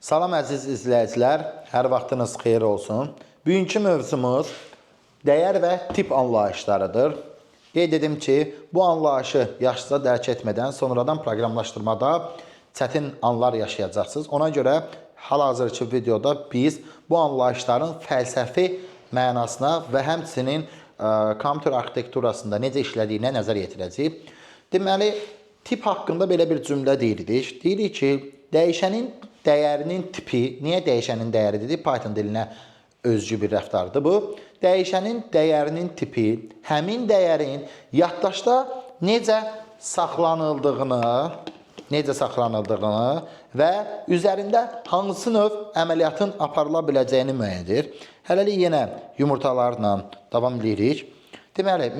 Salam əziz izləyicilər, hər vaxtınız xeyir olsun. Bugünkü mövzumuz dəyər və tip anlayışlarıdır. Qeyd edim ki, bu anlayışı yaxşıca dərk etmədən sonradan proqramlaşdırmada çətin anlar yaşayacaqsınız. Ona görə hal-hazırki videoda biz bu anlayışların fəlsəfi mənasına və həmçinin kompüter arxitekturasında necə işlədiyinə nəzər yetirəcəyik. Deməli, tip haqqında belə bir cümlə deyirik. Deyirik ki, dəyişənin dəyərinin tipi, niyə dəyişənin dəyəri dedik? Python dilinə özgü bir rəftardır bu. Dəyişənin dəyərinin tipi həmin dəyərin yaddaşda necə saxlanıldığını, necə saxlanıldığını və üzərində hansı növ əməliyyatın aparıla biləcəyini müəyyən edir. Hələlik yenə yumurtalarla davam edirik. Deməli,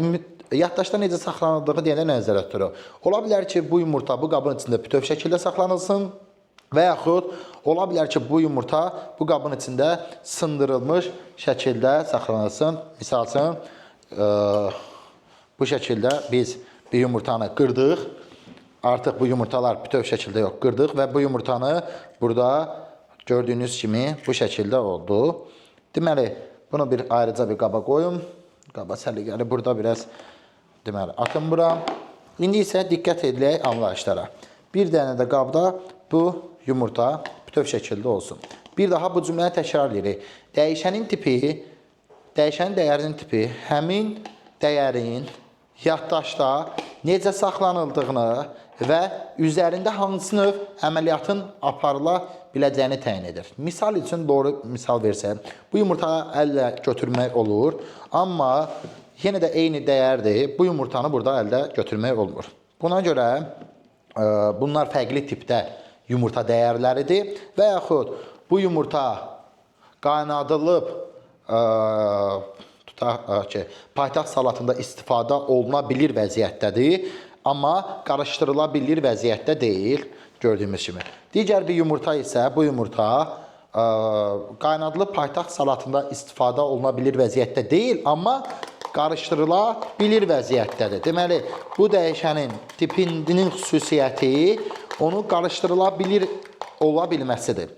yaddaşda necə saxlanıldığı deyəndə nə nəzərdə tuturuq? Ola bilər ki, bu yumurta bu qabın içində bütöv şəkildə saxlanılsın və yaxud ola bilər ki, bu yumurta bu qabın içində sındırılmış şəkildə saxlanılsın. Misal üçün, bu şəkildə biz bir yumurtanı qırdıq. Artıq bu yumurtalar bütöv şəkildə yox, qırdıq və bu yumurtanı burada gördüyünüz kimi bu şəkildə oldu. Deməli, bunu bir ayrıca bir qaba qoyum. Qaba səliqəli burada biraz, deməli, atım bura. İndi isə diqqət edilək anlayışlara. Bir dənə də qabda bu yumurta bütöv şəkildə olsun. Bir daha bu cümləni təkrar edirik. Dəyişənin tipi, dəyişənin dəyərinin tipi həmin dəyərin yaddaşda necə saxlanıldığını və üzərində hansı növ əməliyyatın aparıla biləcəyini təyin edir. Misal üçün doğru misal versək, bu yumurtanı əllə götürmək olur, amma yenə də eyni dəyərdir. Bu yumurtanı burada əldə götürmək olmur. Buna görə bunlar fərqli tipdə yumurta dəyərləridir və yaxud bu yumurta qaynadılıb tutaq ki, paytaxt salatında istifadə oluna bilir vəziyyətdədir, amma qarışdırıla bilir vəziyyətdə deyil, gördüyümüz kimi. Digər bir yumurta isə bu yumurta qaynadılıb paytaxt salatında istifadə oluna bilir vəziyyətdə deyil, amma qarışdırıla bilir vəziyyətdədir. Deməli, bu dəyişənin tipinin xüsusiyyəti onu qarışdırıla bilir ola bilməsidir.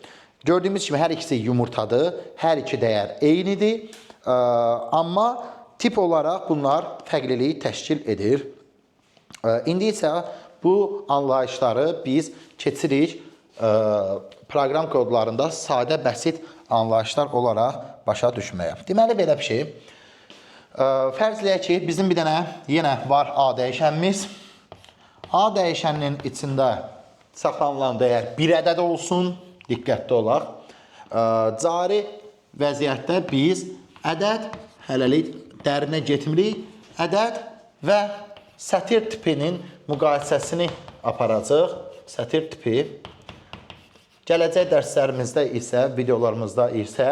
Gördüyümüz kimi hər ikisi yumurtadır, hər iki dəyər eynidir, amma tip olaraq bunlar fərqliliyi təşkil edir. İndi isə bu anlayışları biz keçirik proqram kodlarında sadə, bəsit anlayışlar olaraq başa düşməyə. Deməli, belə bir şey. Fərz eləyək ki, bizim bir dənə yenə var A dəyişənimiz. A dəyişəninin içində saxlanılan dəyər bir ədəd olsun. Diqqətli olaq. Cari vəziyyətdə biz ədəd, hələlik dərinə getmirik, ədəd və sətir tipinin müqayisəsini aparacaq. Sətir tipi. Gələcək dərslərimizdə isə, videolarımızda isə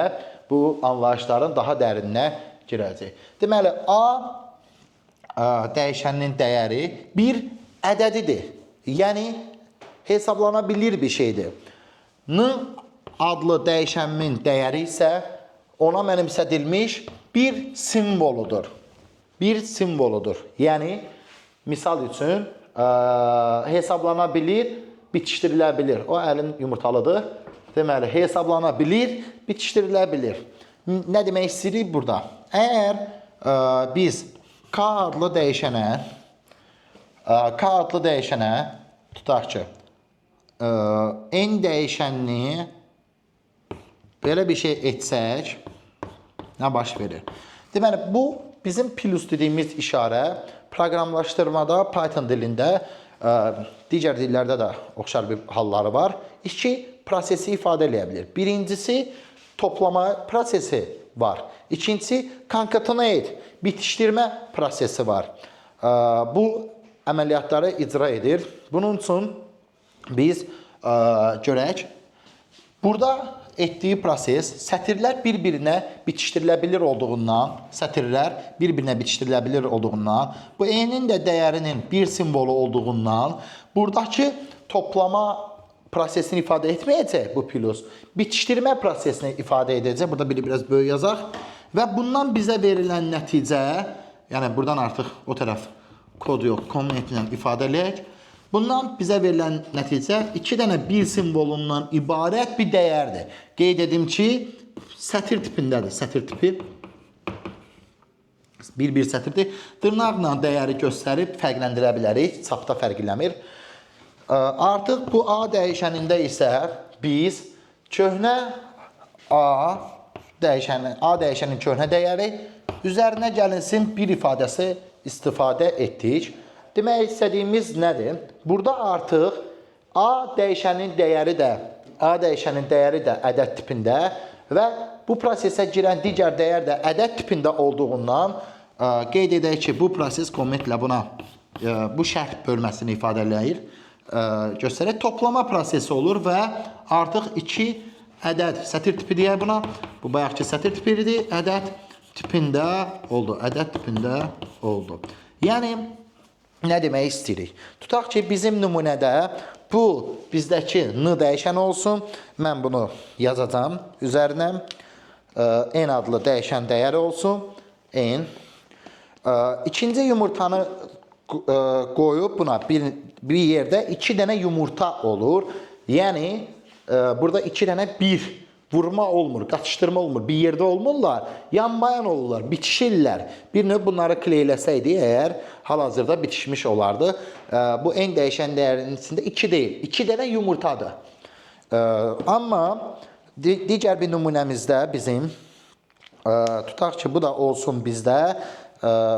bu anlayışların daha dərinə girəcək. Deməli, A dəyişəninin dəyəri bir ədədidir. Yəni, hesablana bilir bir şeydir. N adlı dəyişənimin dəyəri isə ona mənimsədilmiş bir simvoludur. Bir simvoludur. Yəni, misal üçün, hesablana bilir, bitişdirilə bilir. O əlim yumurtalıdır. Deməli, hesablana bilir, bitişdirilə bilir. Nə demək istəyirik burada? Əgər biz K adlı dəyişənə K adlı dəyişənə tutaq ki, N dəyişənini belə bir şey etsək, nə baş verir? Deməli, bu bizim plus dediyimiz işarə proqramlaşdırmada Python dilində, digər dillərdə də oxşar bir halları var. İki prosesi ifadə eləyə bilir. Birincisi toplama prosesi var. İkincisi concatenate, bitişdirmə prosesi var. Bu əməliyyatları icra edir. Bunun üçün biz görək. Burada etdiyi proses sətirlər bir-birinə bitişdirilə bilir olduğundan, sətirlər bir-birinə bitişdirilə bilir olduğundan, bu n-in də dəyərinin bir simvolu olduğundan, buradakı toplama prosesini ifadə etməyəcək bu plus, bitişdirmə prosesini ifadə edəcək. Burada biri biraz böyük yazaq və bundan bizə verilən nəticə, yəni buradan artıq o tərəf kod yox, kommentlə ifadə eləyək. Bundan bizə verilən nəticə 2 dənə 1 simvolundan ibarət bir dəyərdir. Qeyd edim ki, sətir tipindədir. Sətir tipi bir-bir sətirdir. Dırnaqla dəyəri göstərib fərqləndirə bilərik. Çapda fərq eləmir. Artıq bu A dəyişənində isə biz köhnə A dəyişənin A dəyişənin köhnə dəyəri üzərinə gəlinsin bir ifadəsi istifadə etdik. Demək istədiyimiz nədir? Burada artıq A dəyişənin dəyəri də A dəyişənin dəyəri də ədəd tipində və bu prosesə girən digər dəyər də ədəd tipində olduğundan qeyd edək ki, bu proses kommentlə buna bu şərh bölməsini ifadə eləyir, göstərir. Toplama prosesi olur və artıq 2 ədəd sətir tipi deyək buna. Bu bayaqki sətir tipi idi, ədəd tipində oldu. Ədəd tipində oldu. Yəni nə demək istəyirik? Tutaq ki, bizim nümunədə bu bizdəki n dəyişəni olsun. Mən bunu yazacağam üzərinə. N adlı dəyişən dəyəri olsun. N. İkinci yumurtanı qoyub buna bir yerdə 2 dənə yumurta olur. Yəni burada 2 dənə 1 vurma olmur, qatışdırma olmur. Bir yerdə olmurlar, yanbayan olurlar, bitişirlər. Bir növ bunları kleyləsəydik əgər hal-hazırda bitişmiş olardı. Bu n dəyişən dəyərinin içində 2 deyil, 2 dənə yumurtadır. Amma digər bir nümunəmizdə bizim tutaq ki, bu da olsun bizdə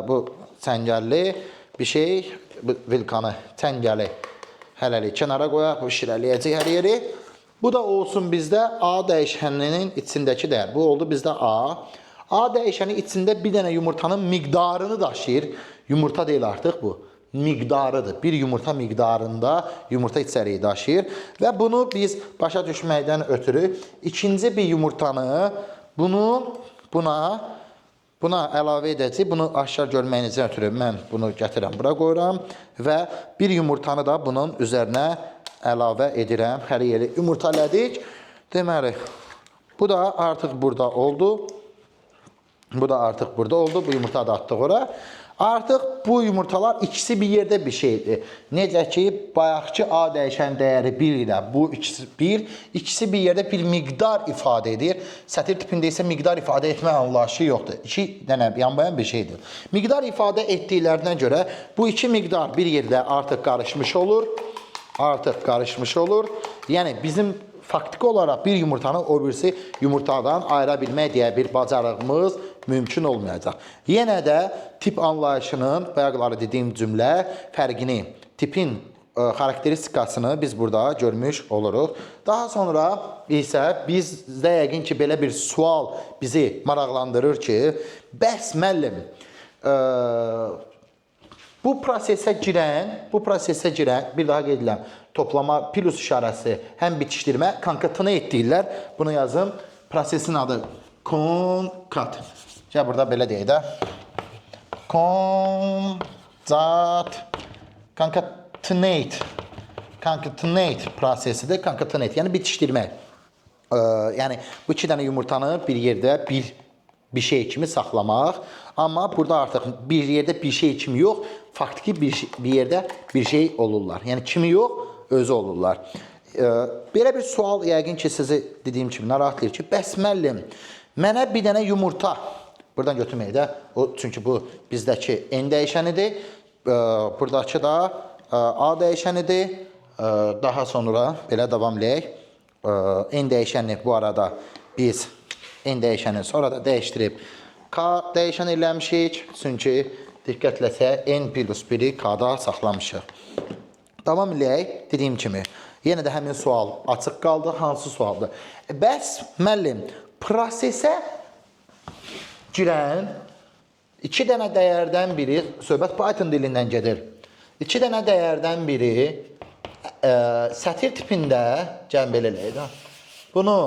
bu çəngəlli bir şey, bu vilkanı, çəngəli hələlik kənara qoyaq, bu şirələyəcək hər yeri. Bu da olsun bizdə A dəyişəninin içindəki dəyər. Bu oldu bizdə A. A dəyişəni içində bir dənə yumurtanın miqdarını daşıyır. Yumurta deyil artıq bu. Miqdarıdır. Bir yumurta miqdarında yumurta içəriyi daşıyır. Və bunu biz başa düşməkdən ötürü ikinci bir yumurtanı bunu buna əlavə edəcəyik. Bunu aşkar görməyinizdən ötürü mən bunu gətirəm, bura qoyuram və bir yumurtanı da bunun üzərinə əlavə edirəm. Hər yeri yumurta elədik. Deməli, bu da artıq burada oldu. Bu da artıq burada oldu. Bu yumurta da atdıq ora. Artıq bu yumurtalar ikisi bir yerdə bir şeydir. Necə ki, bayaqki A dəyişən dəyəri 1 ilə bu ikisi 1, ikisi bir yerdə bir miqdar ifadə edir. Sətir tipində isə miqdar ifadə etmə anlayışı yoxdur. İki dənə yanbayan bir şeydir. Miqdar ifadə etdiklərinə görə bu iki miqdar bir yerdə artıq qarışmış olur. Artıq qarışmış olur. Yəni bizim faktiki olaraq bir yumurtanı o birisi yumurtadan ayıra bilmək deyə bir bacarığımız mümkün olmayacaq. Yenə də tip anlayışının, bayaqları dediyim cümlə fərqini, tipin xarakteristikasını biz burada görmüş oluruq. Daha sonra isə bizdə yəqin ki, belə bir sual bizi maraqlandırır ki, bəs müəllim, bu prosesə girən, bir daha qeyd edirəm, toplama plus işarəsi, həm bitişdirmə, concatenate deyirlər. Bunu yazım. Prosesin adı concat. Gəl burada belə deyək də. Concat, concatenate. Concatenate prosesidir. Concatenate, yəni bitişdirmək. Yəni bu iki dənə yumurtanı bir yerdə bir şey kimi saxlamaq. Amma burada artıq bir yerdə bir şey kimi yox, faktiki bir yerdə bir şey olurlar. Yəni kimi yox, özü olurlar. Belə bir sual yəqin ki, sizi dediyim kimi narahat edir ki, bəs müəllim, mənə bir dənə yumurta, buradan götürməyək də, o, çünki bu bizdəki N dəyişənidir, buradakı da A dəyişənidir. Daha sonra belə davam eləyək. N dəyişəni bu arada biz N dəyişəni sonra da dəyişdirib K dəyişəni eləmişik. Çünki diqqətləsə N plus 1-i K-da saxlamışıq. Davam eləyək. Dediyim kimi, yenə də həmin sual açıq qaldı. Hansı sualdır? Bəs müəllim, prosesə girən iki dənə dəyərdən biri, söhbət Python dilindən gedir. İki dənə dəyərdən biri sətir tipində, gəlin belə eləyək də. Bunu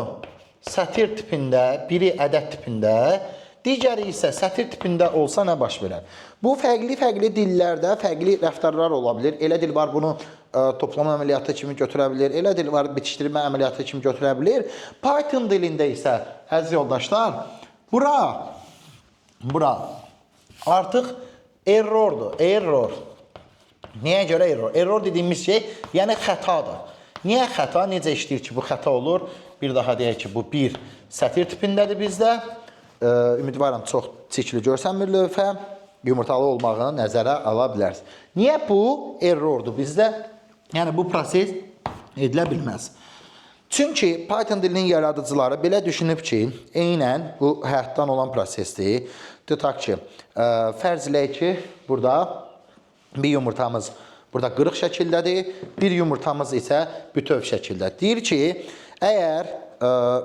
sətir tipində, biri ədəd tipində, digəri isə sətir tipində olsa nə baş verər? Bu fərqli-fərqli dillərdə fərqli rəftarlar ola bilər. Elə dil var bunu toplama əməliyyatı kimi götürə bilər, elə dil var bitişdirmə əməliyyatı kimi götürə bilər. Python dilində isə əziz yoldaşlar, bura artıq errordur, error. Niyə görə error? Error dediyimiz şey, yəni xətadır. Niyə xəta? Necə işləyir ki, bu xəta olur? Bir daha deyək ki, bu bir sətir tipindədir bizdə. Ümidvaram çox çirkli görsənmir lövhə. Yumurtalı olmağını nəzərə ala bilərsiniz. Niyə bu errordur bizdə? Yəni bu proses edilə bilməz. Çünki Python dilinin yaradıcıları belə düşünüb ki, eynən bu həyatdan olan prosesdir. Tutaq ki, fərz eləyək ki, burada bir yumurtamız burada qırıq şəkildədir, bir yumurtamız isə bütöv şəkildə. Deyir ki, əgər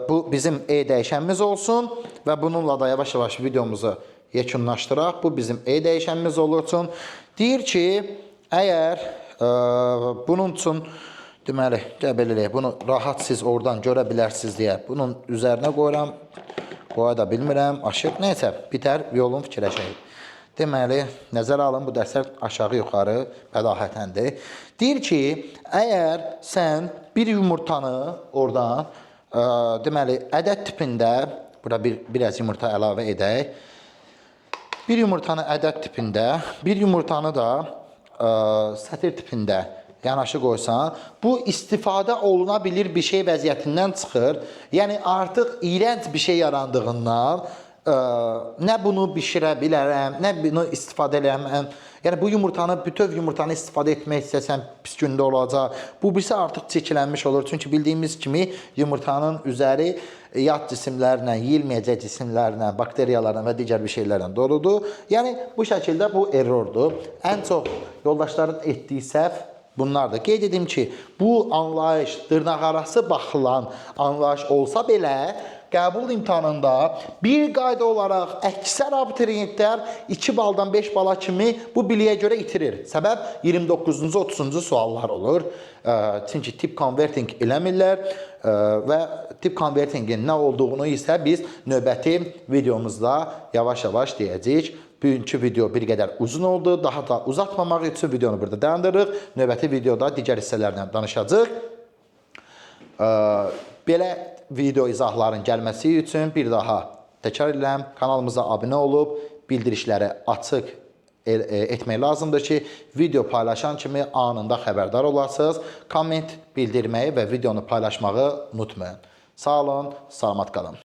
bu bizim e dəyişənimiz olsun və bununla da yavaş-yavaş videomuzu yekunlaşdıraq. Bu bizim e dəyişənimiz olursun. Deyir ki, əgər bunun üçün deməli, gəl belə eləyək. Bunu rahat siz oradan görə bilərsiniz deyə bunun üzərinə qoyuram. Qoya da bilmirəm, aşır. Nəysə, bitər, yolun fikirləşək. Deməli, nəzərə alın, bu dərslər aşağı-yuxarı bədahətəndir. Deyir ki, əgər sən bir yumurtanı oradan, deməli, ədəd tipində, bura biraz yumurta əlavə edək. Bir yumurtanı ədəd tipində, bir yumurtanı da sətir tipində yanaşı qoysan, bu istifadə oluna bilir bir şey vəziyyətindən çıxır. Yəni artıq iyrənc bir şey yarandığından nə bunu bişirə bilərəm, nə bunu istifadə eləyəm. Yəni bu yumurtanı, bütöv yumurtanı istifadə etmək istəsəm pis gündə olacaq. Bu birisi artıq çirklənmiş olur. Çünki bildiyimiz kimi yumurtanın üzəri yad cisimlərlə, yeyilməyəcək cisimlərlə, bakteriyalarla və digər bir şeylərlə doludur. Yəni bu şəkildə bu errordur. Ən çox yoldaşların etdiyi səhv bunlardır. Qeyd edim ki, bu anlayış dırnaqarası baxılan anlayış olsa belə, qəbul imtahanında bir qayda olaraq əksər abituriyentlər 2 baldan 5 bala kimi bu biliyə görə itirir. Səbəb 29-cu, 30-cu suallar olur. Çünki tip converting eləmirlər və tip convertingin nə olduğunu isə biz növbəti videomuzda yavaş-yavaş deyəcəyik. Bugünkü video bir qədər uzun oldu. Daha da uzatmamaq üçün videonu burada dayandırırıq. Növbəti videoda digər hissələrlə danışacağıq. Belə video izahların gəlməsi üçün bir daha təkrar edirəm, kanalımıza abunə olub bildirişləri açıq etmək lazımdır ki, video paylaşan kimi anında xəbərdar olasınız. Komment bildirməyi və videonu paylaşmağı unutmayın. Sağ olun, salamat qalın.